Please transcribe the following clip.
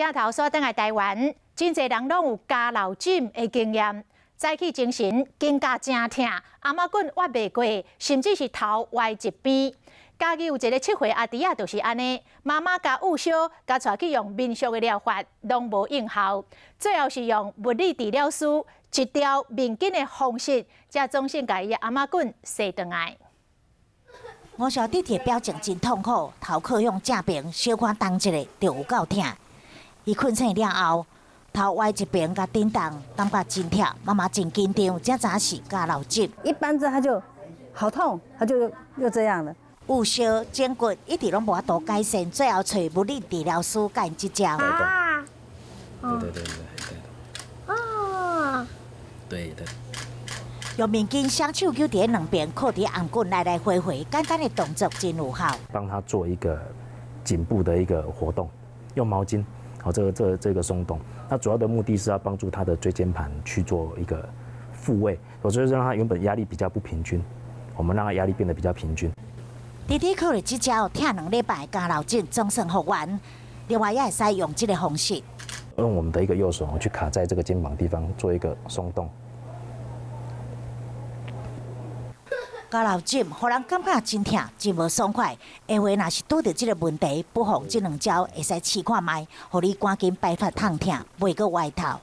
鏡頭煞轉來台灣，真濟人攏有交落枕的經驗。早起精神肩胛誠疼，頷頸倚袂過，甚至是頭歪一邊。嘉義有一个7歲阿弟仔就是按呢，媽媽共焐燒，共帶去用民俗的療法，攏無應效。最後是用物理治療師一條面巾的方式，才總算共伊的頷頸踅轉來。吳小弟弟的表情真痛苦，頭靠向正爿，小可動一下就有夠疼。伊睏醒了後，頭歪一邊共震動，感覺真疼，媽媽真緊張，才知是交落枕。一扳着他就好痛，他就又這樣了。焐燒整骨一直攏無法度改善，最後揣物理治療師共𪜶這招。啊！對對對對。啊！對對。用面巾雙手揪佇兩邊，靠佇頷頸來來回回，簡單的動作真有效。幫他做一個頸部的一個活動，用毛巾，好，這個鬆動。那主要的目的是要幫助他的椎間盤去做一個復位，我就是讓他原本壓力比較不平均，我們讓他壓力變得比較平均。弟弟靠著這招，疼2禮拜交落枕總算復原。另外也會使用這個方式，用我們的一個右手去卡在這個肩膀地方做一個鬆動。交落枕，予人感覺真疼，真無爽快。下回若是拄著這個問題，不妨這兩招會使試看覓，予你趕緊擺脫痛疼，袂閣歪頭。